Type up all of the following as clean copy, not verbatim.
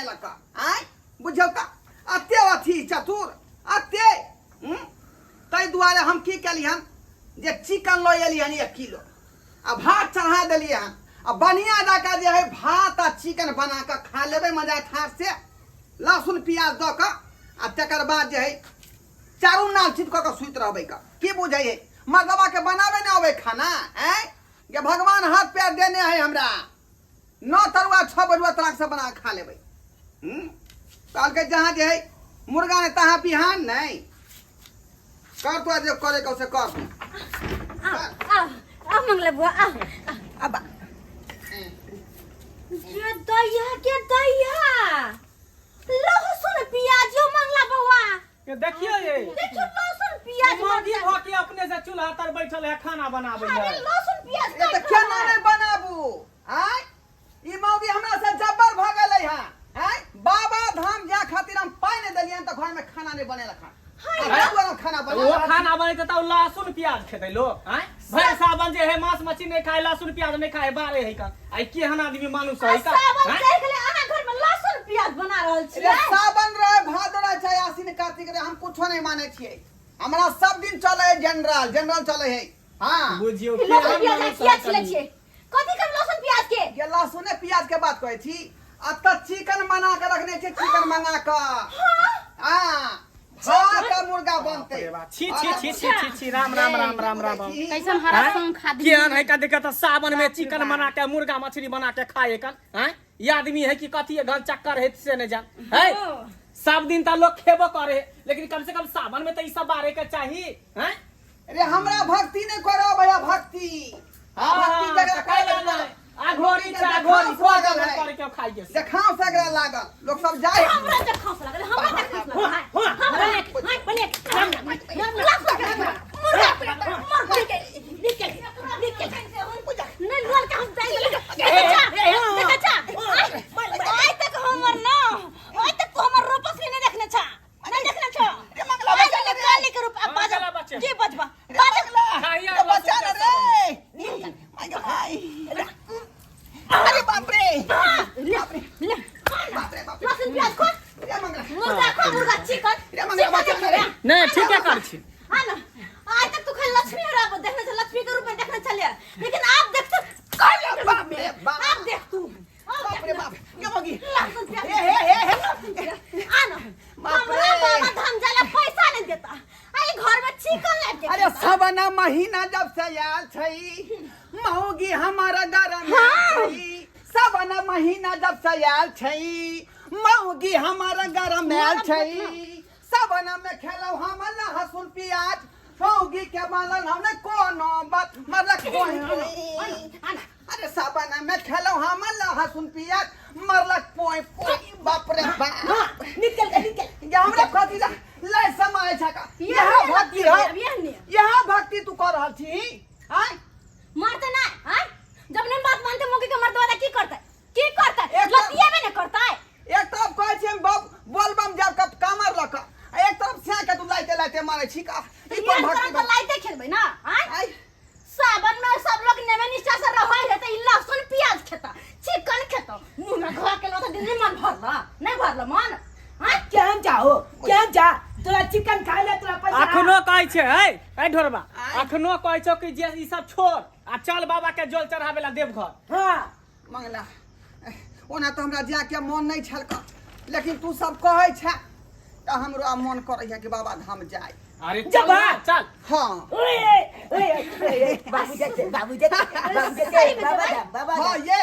बनेलक आँय बुझौ तऽ एते अथी चतुर एते ताहि दुआरे हम की केली हन जे चिकन लऽ एली हन 1 किलो आ भात चढ़ा देलियै हन आ बढ़िआँ जकाँ जे है भात आ चिकन बना कऽ खा लेबै मजा ठार से लहसुन प्याज दऽ कऽ आ तकर बाद जे है चारू नाल चित कऽ कऽ सुति रहबै कऽ की बुझै है मर्दबा के बनाबे नहि अबै खाना आँय जे भगवान हाथ पैर देने है हमरा 9 तरुआ 6 बरुआ तराक से बना खा लेबै। कहलकै जहाँ जे है मुर्गा ने तहाँ बिहान नहीं कर तो जे करे के से कर तू। आ आ आ मंगला बुआ आ। अब जे दैया के दैया लहसुन प्याज यो मंगला बउआ। के देखियो ये। देखियो लहसुन प्याज। मांगी भ के अपने से चूल्हा तर बैठल है खाना बनाबै अरे है। लहसुन प्याज ये तऽ केना नहि बनाबू आँय? ई मौगी हमरा से जब्बर भऽ गेलै हँ आँय? बाबा धाम जाय खातिर हम पाइ नहि देलियनि तऽ घरमे खाना नहि बनेलक हँ। आ ताहि दुआरे खाना वो बना खाना बनेते तऽ लहसुन प्याज खेतै लोग आँय? भरि सावन जे है मांस मछली नहीं खाए, लहसुन प्याज नहीं खाए, बारे है का आई केहन आदमी मानुस है का सावन आँय? चढ़ि गेलै, अहाँ घर में लहसुन प्याज बना रहल रे छियै। सावन रहे भादो रहे चाहे आश्विन कार्तिक रहे हम कुछो नहीं माने छियै। हमरा सब दिन चले है जनरल जनरल चले है। हाँ बुझियो ई लहसुन केहन प्याज मानुस किया है छिलै कनी। छियै? कथी के लहसुन प्याज के? ये लहसुन प्याज के बात कहै छी। अतऽ चिकन बना के रखने छी, चिकन मंगा के। हाँ भात आ मुर्गा बनतै। बाप रे बाप। छी छी छी छी छी छी राम राम राम राम राम। कैसन हरा संग खा दी। केहन है का देखत सावन में चिकन बना के मुर्गा मछली बना के खाए कन हैं? ये आदमी है कि कथी है घन चक्कर है से नहीं जान है। सब दिन त लोग खेबो करे लेकिन कम से कम सावन में तो ई सब बारे के चाहिए हैं? अरे हमरा भक्ति नहीं करो भैया भक्ति। हाँ भक्ति जगह तऽ कैला करे नहि? अघोरी छै अघोरी देखाउस लागल है। करे के खाइए देखाउस एकरा लागल लोग सब जाए। हमरा देखाउस लागल, हमरा देखाउस लागल। हाँ, हमरा हाय बने मुर्गा मुर्गा के निकल निकल नहीं लोल के हम जाई। देखा देखा चा आइ तक हमर ना आइ तक तू हमर रूपस के नहीं देखने छा, नहीं देखने छा। रे मंगला बच्चा आइ तक काली के रूप अब बाजा मंगला बच्चे। के बजबा रे बाजा मंगला खाइया रे बच्चा ना रे my गे भाई। अरे बाप रे ले ले बाप रे बाप रे। लहसुन प्याज खो रे मंगला मुर्गा खो मुर्गा चिकन रे मंगला बच्चा ना रे। नहीं ठीक है कर छी। हाँ ना आज तक तू खाली लक्ष्मी हरा देखने छल, लक्ष्मी के रूप में देखने छलिए, लेकिन आप देख तो अरे बाप रे बाप। आप देख तू बाप रे बाप के मगी लहसुन प्याज हे हे हे हे आ ना बाप हमरा रे। बाबा धाम जाला पैसा नहीं देता आई घर में चिकन लाके अरे सवना महीना जब से आयल छै मौगी हमारा गरम छै। सवना महीना जब से आयल छै मौगी हमारा गरम आयल छै। सवना में खेलौ हम लहसुन प्याज मौगी के मानल हमने कोनो बात मरलक कोई। अरे सवना में खेलौ हम लहसुन प्याज मरलक पोई पोई। बाप रे बाप निकल के निकल। ये हमरा खती ला ले समय छका यह भक्ति है यह भक्ति तू कर रहल छी आय मरते ना आय जब नहीं बात मानते मौगी के मर्द वाला की करता की करता एक लतिया में न करता है। एक तरफ कहै छी हम बाप बोलबम जाब कप कामर लक आ एक तरफ स्या के तू लाइते लाइते मारै छी का ई कोन भक्ति तो लाइते खेलबै ना आय आय सावन में सब लोग नेमे निष्ठा से रहै है त ई लहसुन प्याज खेता चिकन खेता मुंह में घा के लता दिन मन भरला नहीं भरला मन आय केहन जाहो केहन जा तोरा चिकन खाइ ले तोरा पैसा। अखनो कहै छै है ए ढोरबा अखनो कहै छौ कि जे ई सब छोड़ आ चल बाबा के जल चढ़ावे ला देवघर। हां मंगला ओना तऽ हमरा जाके मन नहीं छल का लेकिन तू सब कहै छै तऽ हमरो आब मन करै है कि बाबा धाम जाय। अरे चल जबा। ना, चल। हाँ। ओए ओए ओए बाबू जते बाबू जते बाबू जते बाबा धाम बाबा हाँ धाम। ये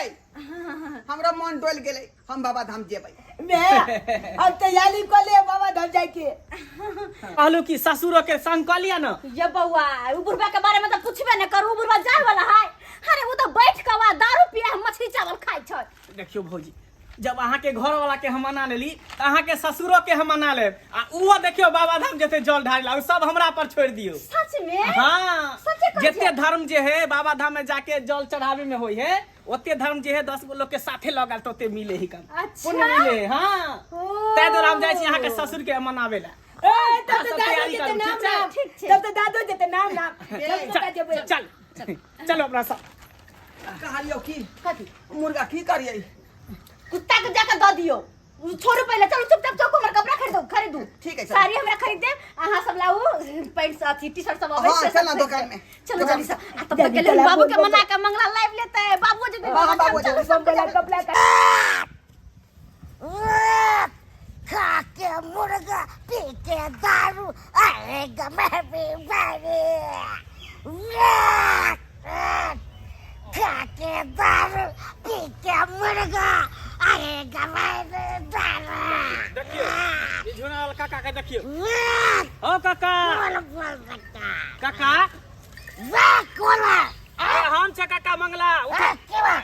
हमरा मन डोल गेलै हम बाबा धाम जेबै। मैं अब तैयारी कर ले बाबा धाम जाय के। कहलू कि ससुरो के संग कऽ लिया ना। ये बउआ उ बुढ़बा के बारे में तो पूछबे न करू, उ बुढ़बा जाय वाला है। अरे उ तो बैठ के वा दारू पिए मछली चावल खाइ छै। देखियो भौजी जब अहाँ के घर वाला के हम मना लेली त अहाँ के ससुरो के हम मना लेब आ उहो देखियो बाबा धाम जेते जल ढारे ला उ सब हमरा पर छोड़ दियो। सच में? हाँ। सच्चे कहै जेते छियै? धर्म जे है बाबा धाम में जाके जल चढ़ावे में होई है ओते धर्म जे है 10 गो लोग के साथे लगल तो ओते मिले ही कम। अच्छा। पुण्य मिले, हाँ। ओ। तै दुआरे हम जाइ छी अहाँ के ससुर के मनावे ला। ए, तब तो सब दादो तैयारी जेते करू, नाम ठीक छै? नाम। ठीक छै। तब तो दादो जेते नाम नाम। तब तो जेबै। चल, चलो अपना सब। कहलियौ की? कथी? मुर्गा की करियै? कुत्ता के जाके दऽ दियौ। छोड़ू पहिले, चलू चुपचाप चौक, हमर कपड़ा खरीदू खरीदू। ठीक है, चलू। साड़ी हमरा खरीद देब, अहाँ सब लाऊ पैंट अथी टी शर्ट सब अबै हाँ, से चल सब ना खरीद दोकान देब। में। चलू दोकान जल्दी से। आ तब तक के लेल बाबू के मना के मंगला लाइव लेते बाबू जी। हाँ, बाबू चलू जी। सब बम वाला कपड़ा खा के मुर्गा, पी के दारू, आएगा मैं भी बारी। खा के दारू, पी के मुर्गा, आएगा मैं भी दारू। देखियो ई झुनाल काका के, देखियो हो काका। बोल बोल बेटा। काका। वाह, कौन है? अरे हम छे काका मंगला, उठ। के बा?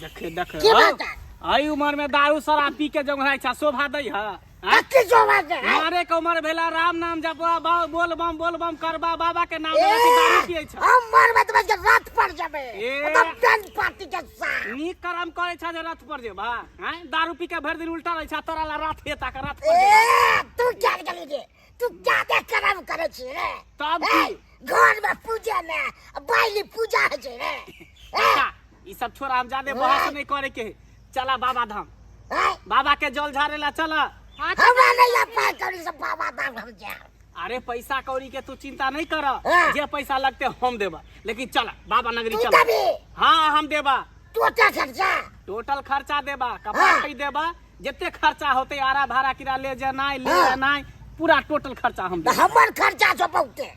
देखे देखे। की बात है? एहि उम्र में दारू शराब पी के जंघराइ छा, शोभा दै है? आँय? कथी शोभा दे है? मारे के उम्र भेला, राम नाम जपवा, बोल बम बोल बम करबा, बाबा के नाम लेबा कि दारू पियै छा? हम मरबे तऽ बस रथ पर जेबै। ए। एकदम बैंड पार्टी के साथ। नीक कर्म करै छा जे रथ पर जेबा? आँय, दारू पी के भरि दिन उल्टा रहै छा, तोरा ला रथ हेता के रथ पर जेबा? ए, तू क्या गेली रे? तू क्या देख कर्म करै छी रे? तब ए, की? घर में पूजा ने बाइली पूजा होइ छै रे। ए, काका, ई सब छोड़ा, हम जादे बहस नहीं करे के है। चला बाबा धाम। ए, बाबा के जल झारे ला चला। हमरा नहीं आ पाए कौड़ी से बाबा धाम हम जाएब। अरे पैसा कौड़ी के तू चिंता नहीं कर। हाँ। जे पैसा लगते हम देबा, लेकिन चला बाबा नगरी। तू चला। देबी? हाँ, हम देबा। टोटल खर्चा? टोटल खर्चा देबा, कपड़ा हाँ। खरीद देबा, जते खर्चा होते, आरा भाड़ा किरा ले जेनाइ ले हाँ। एनाइ, पूरा टोटल खर्चा हम तऽ देबा। हमर खर्चा छौ बहुते,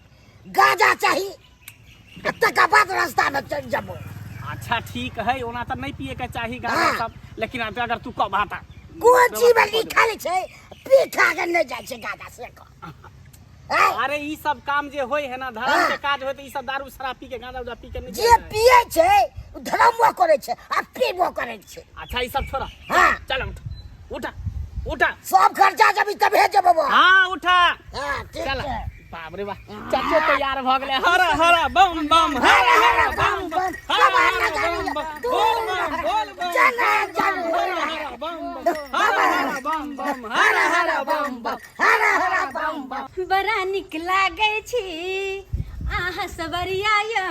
गांजा चाही आ तकर बाद रास्ता में चलि जेबो। अच्छा ठीक है, ओना तऽ नहीं पिए के चाही गांजा हाँ। सब, लेकिन अब अगर तू कहबा तऽ कोन चीज में लिखल छै पी खा के नहि जाइ छै गांजा से कह? आँय? अरे ई सब काम जे होय है ना, धर्म हाँ। के काज होय, तऽ ई सब दारू शराब पी के, गांजा उजा पी के नहीं जे जाय है। पिए छै ओ धर्मो करै छै आ पीबो करै छै। अच्छा ई सब छोड़ा। हाँ। चल उठ उठा उठा। सब खर्चा जब तबे जेबो। हाँ उठा। हाँ ठीक चल। छै। बाप रे बाप, चाचो तैयार भ गेलै। हर हर बम बम, हर हर बम बम, हर हर बम बम, बोल बम बोल बम, चल चल। हर हर बम बम, हर हर बम बम, हर हर बम बम, हर हर बम बम। बड़ा निक लागै छी अहाँ सवरिया यौ,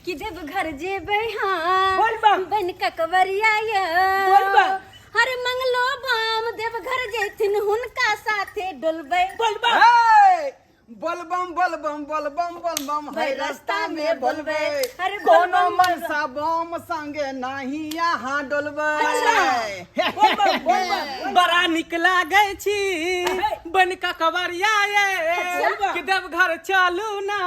कि देवघर जेबै हम बोल बम। बन कऽ कवरिया यौ। बोल बम। हर मंगलो बम देवघर जेथिन हुनका साथे डोलबै। बोल बम। हे, बोलबम बोलबम बोलबम बोलबम है रास्ता में बोलबे। अरे कोनो बोलबम, मनसा बम संगे नाही यहाँ डोलबे। बोल बम बोल बम। बड़ा निक लागै छी बन कऽ कवरिया ये, कि देवघर चलू ना,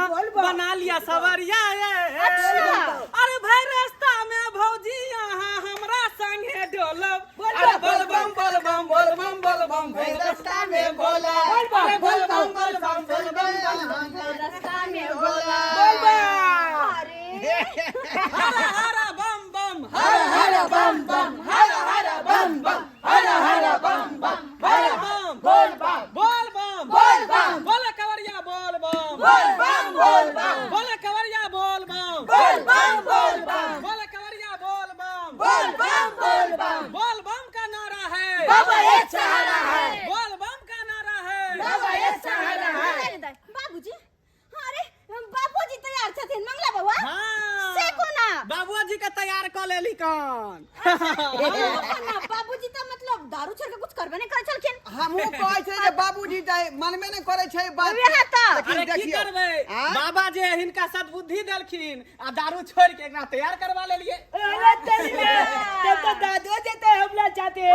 बोल बम। बना लिया सवरिया ये। अच्छा। अरे भाई रास्ता में भौजी यहाँ हमरा संगे डोलब। बोल अरे बम। बोलबम बोलबम बोलबम बोलबम है रास्ता में बोला। अरे बोलबम बोलबम बोलबम बोलबम रास्ता में बोला। बोल बम। अरे हर हर बम बम, हर हर बम बम, हर हर बम बम, हर हर बम बम, बोल बम बोल बम बोल बम बोल बम। बोल कवरिया बोल बम बोल बम बोल बम बोल कवरिया बोल बम बोल बम बोल बम बोल कवरिया बोल बम बोल बम बोल बम। बोल बम का नारा है, बाबा एक सहारा है। बोल बम का नारा है, बाबा एक सहारा है। बाबूजी, अरे बाबूजी तैयार छथिन मंगला बउआ? हाँ। से कोना? बाबूजी के तैयार कऽ लेली कन? कोना बाबूजी तऽ मतलब दारू छोड़ के कुछ करबे नहि करै छलखिन। हमहूँ कहै छै जे बाबूजी जाय मनमे नहि करै छै बात। वएह तऽ। लेकिन अरे की देखियौ, करबै, आँय? बाबा जे हिनका सद्बुद्धि देलखिन आ दारू छोड़ के एकरा तैयार करवा लेलिए। अरे तेरी में तब तो दादो जेते हमला चाहते। आ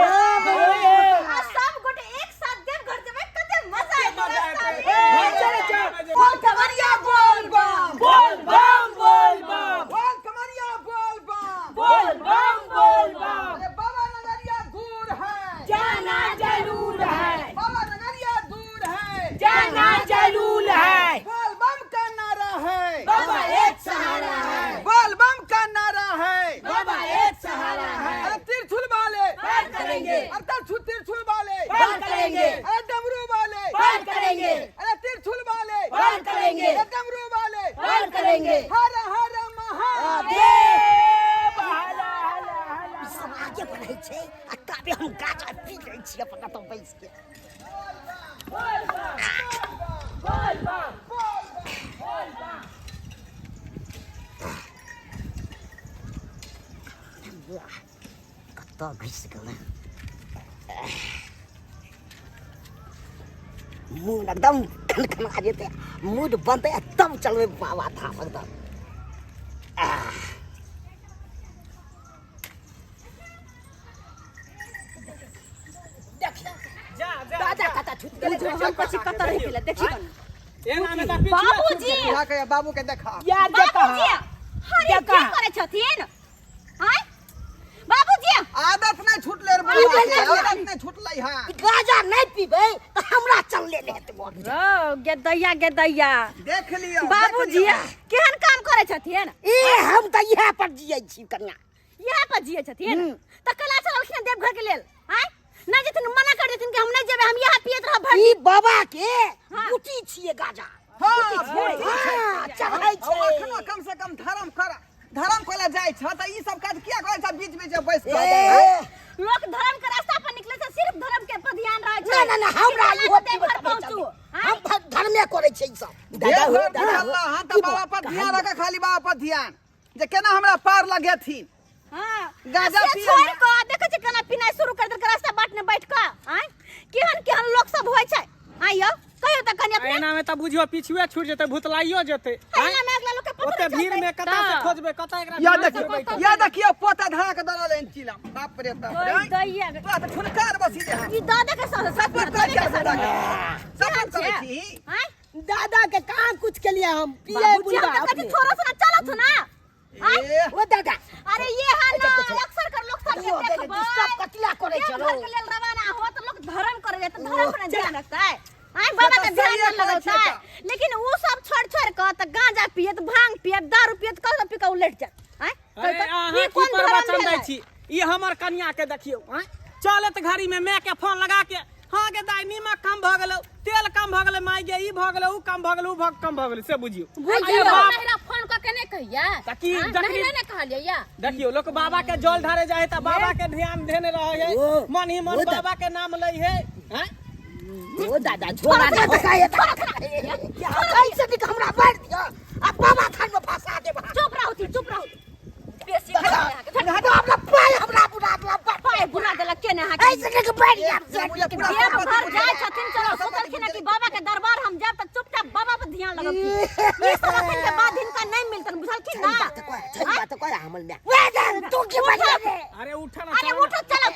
सब गोटे एक साथ देवघर जेबै, कते मजा आएत मजा रास्ता एतै। में। चलो चलो। बोल कमरिया बोल बम बोल बम बोल बम बोल कमरिया बोल बम बोल बम बोल बम। अरे बाबा नगरिया दूर है, जाना जरूर है। बाबा नगरिया दूर है, जाना जरूर है। बोल बम का नारा है, बाबा एक सहारा है। बोल बम का नारा है, बाबा एक सहारा है। अरे त्रिशूल वाले पार करेंगे। अरे त्रिशूल त्रिशूल वाले पार करेंगे। अरे डमरू वाले पार करेंगे। अरे त्रिशूल वाले पार करेंगे। अरे डमरू वाले पार करेंगे। हर हर महादेव। हला हला हला। ई सब आगे बढ़ै छै आ ताबे हम गांजा पी लै छी अपन कतौ बैस के। बोल बम बोल बम बोल बम। वाह, कतऽ घुसि गेलै। मूड एकदम खनखना जेतै, मूड बनतै आ तब चलबै बाबा धाम एकदम। आह। जा जा। दादा कतऽ छुटि गेलै? बुझो हम कथी कतऽ रहि गेलै देखी कनी। एना में तऽ पिछुए बाबूजी। छूट जेतै। जा के बाबू के देखा। या देखा। बाबूजी, अरे की करै छथिन? आँय बाबूजी, आदत नहीं छूटले रे बुढ़वा के, आदत नहीं छूटले। हां, गाजा नहि पीबै तऽ हमरा चलले नहि हेतै बाबूजी। ओ गेदैया गेदैया, देख लियो बाबूजी केहन काम करै छथिन। ए हम तऽ इएह पर जियै छी कनिया। इएह पर जियै छथिन तऽ कला चललखिन देवघर के लेल? आँय, नहि जेथिन, मना कर देथिन कि हम नहि जेबै, हम इएह पियैत रहब भरि। ई बाबा के हाँ। बूटी छियै गाजा। हां, बूटी छै। हाँ, चढ़ै छै। अखनो कम से कम धर्म कर, धर्म कोला जाइ छ त ई सब काज किया करै छ बीच बीच में बैस के? ए, लोक धर्म के रास्ता पर निकले छै, सिर्फ धर्म के पर ध्यान रहै छै। ना ना ना, हमरा कि इहो केना पीबै देवघर तबे पहुँचू। चलबै। हम धर्मे करै छै ई सब। दादा हो, देवघर दादा हो। बुझल हां त की बाबा पर कहानी? ध्यान रख, खाली बाबा पर ध्यान जे केना हमरा पार लगेथिन। हाँ, गाजा से पिए छोड़ ना। कऽ देखै छै केना पिनाइ शुरू कर देलकै रास्ता बाटने बैठ कऽ। आँय, केहन केहन लोक सब होइ छै? आँय यौ, कहियौ तऽ कनि अपने। एना में तऽ बुझियो पिछुए छूट जेतै, भुतलाइयो जेतै। एना में अगला लोक के पता ओते नहि भीड़ चलतै। में कतऽ से खोजबै, कतऽ एकरा या ध्यान से देखियो, बैठल। या देखियो, पोता धरा के दरल एन चिलम। बाप रे बाप रे। ओइ दैया गे। तोरा तऽ छुनकार बसी दे। ई दादा के साथ सपोर्ट करै छी दादा के, सपोर्ट करै छी। आँय दादा के कहाँ कुछ के लिए हम पिए बाबूजी, हम बुढ़बा तऽ कहै छी अपने। छोड़ो से ना, चलत ना। ए, ओ दादा, अरे ये है ना, अक्सर कर लोग सब के यो देख, देखबै। डिस्टर्ब कथिला करै छै? देवघर के लेल रवाना हो तऽ लोग धर्म करे जाय तऽ धर्म पर ध्यान रखतै? आँय, बाबा से के तऽ ध्यान सहिए नहि करै छै। लगौतै? लेकिन उ सब छोड़ छोड़ कऽ तऽ गांजा पियत, भांग पियत, दारू पियत, कतऽ पी कऽ उलटि जायत। आँय, अरे कहियौ तऽ, अहाँ ई की कोन धर्म प्रवचन दै भेलै? छी? ई हमर कनिया के देखियौ, आँय, चलत घड़ी में माय के फोन लगा के, हाँ गे दाई, नीमक कम भऽ गेलौ, तेल कम भऽ गेलै, माय गे ई भऽ गेलै, ऊ कम भऽ गेलै, ऊ भऽ कम भऽ गेलै, से बुझियौ। बुझियौ। अरे बाप। नहिरा फोन कऽ के नहि कहिया? तऽ की हाँ, जखनी- नहिरा नहि कहलियै या? देखियौ, लोक बाबा के जल ढारे जाइ है तऽ बाबा के ध्यान देने रहै है, ओ, मन ही मन ओ तऽ- बाबा के नाम लै है। आँय? ओ दादा, छोड़ा ना, कैसे भी हमरा मारि दिअ आ बाबा थान में फंसा देब। चुप रहू, चुप रहू, बेसी हमरा पाय हमरा बुरा देलक, पाय बुरा देलक के ने अहाँके? ऐसे लेके बैठ गया। देवघर जाइ छथिन, चलो सोचलखिन कि बाबा के दरबार हम जायब तऽ चुपचाप बाबा पर ध्यान लगबथिन। ई सब अखन के बाद हिनका नहि मिलतन, बुझलखिन ना? बात कह, सही बात कह। हमल में वे तू की बन रे? अरे उठा ना। अरे चलो ना। उठो, चलो।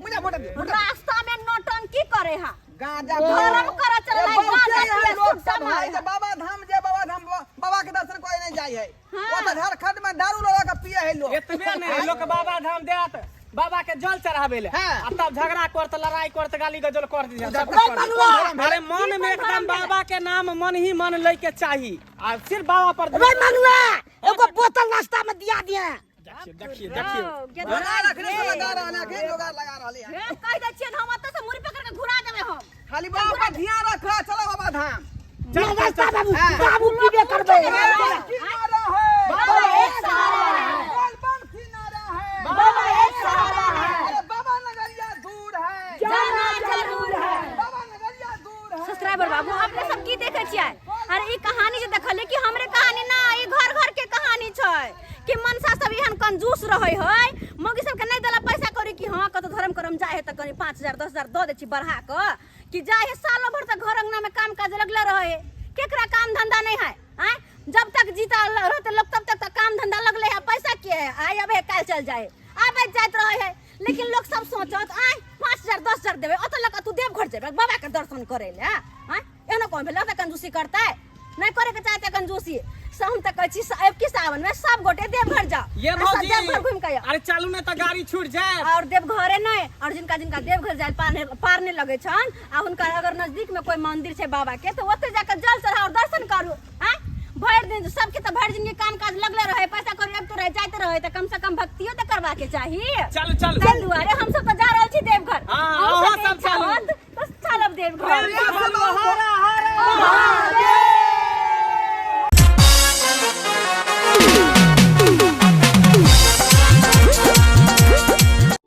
मुझे मोटा दे, मोटा। रास्ता में नौटंकी करे हा, गांजा धर्म करे चलल है, बहुते गांजा एहन पिए लोग सुट्टा सब है मारे। जे बाबा धाम, जे बाबा धाम बाबा के दर्शन कोई नहीं जाय है। हाँ। वो तो झारखंड में दारू लगा के पिए है लोग। एतबे नहि, लोक बाबा धाम देत बाबा के जल चढ़ावे ले हाँ। आ तब झगड़ा करत, लड़ाई करत, गाली गजल कर दी। उधर कोन धर्म अरे मन में एकदम बाबा के नाम मन ही मन लै के चाही आ सिर्फ बाबा पर रे मंगला, एगो बोतल रास्ता में दिया दिया। देखियो देखियो देखियो। जोगाड़ रखने से लगा रहल है, जोगाड़ लगा रहल है। हे, कहि दै छियनि, हम ओतऽ से मुड़ी पकड़ के घुरा देबै हम। खाली बाबा पर ध्यान रख, चलो बाबा धाम। चल चल रास्ता चल। बाबू हाँ। बाबू पीबे करबै। बाबा की नारा है? बाबा एक सहारा है। बोलबम की नारा है? बाबा एक सहारा है। अरे बाबा नगरिया दूर है, जाना जरूर है। बाबा नगरिया दूर है। सब्सक्राइबर बाबू, अपने सब की देखे छियै? अरे ई कहानी जे देखलियै कि हमरे कहानी ना, ई घर घर के कहानी छै कि मनसा सब एहन कंजूस रहै है, मौगी सबके नहि देला पैसा कौड़ी कि हाँ कतौ धर्म करम जाइ है तऽ कनि 5000 10,000 दऽ दै छी बढ़ा कऽ कि जाइ है। सालो भर तक घर अंगना में काम काज लगले रहे है, केकरा काम धंधा नहीं है? आँय, जब तक जीता रहते लोग तब तक काम धंधा लगले है, पैसा के है, आइ अबे काल्हि चल जाए, आबे जाइत रहे है। लेकिन लोग सब सोचत, आँय 5000 10,000 देबै, ओतऽ लऽ कऽ तू देवघर जेबै बाबा के दर्शन करै लए? आँय, एहनो कोन भेलै? ओतऽ कंजूसी करतै? नहि करे के चाहते कंजूसी से। हम तऽ कहै छी अब की सावन में सब गोटे देवघर जाओ ये आ सब भौजी, देवघर घूम के आउ। अरे चलू ने तऽ गाड़ी छूट जाए। और देवघरे नहीं, और जिनका जिनका देवघर जाय पार नहीं लगे छन आ हुनका अगर नजदीक में कोई मंदिर छै बाबा के तो ओते जाकर जल चढ़ाओ और दर्शन करू। आँय, भरि दिन सबके तऽ भरि जिंदगी काम काज लगले रहे, पैसा कौड़ी आबितो रहे जाइत रहे, तऽ कम से कम भक्तियो तऽ करबा के चाही। चलू चलू। ताहि दुआरे हम सब तऽ जा रहल छी देवघर। हाँ, अहूँ अहाँ सबके सब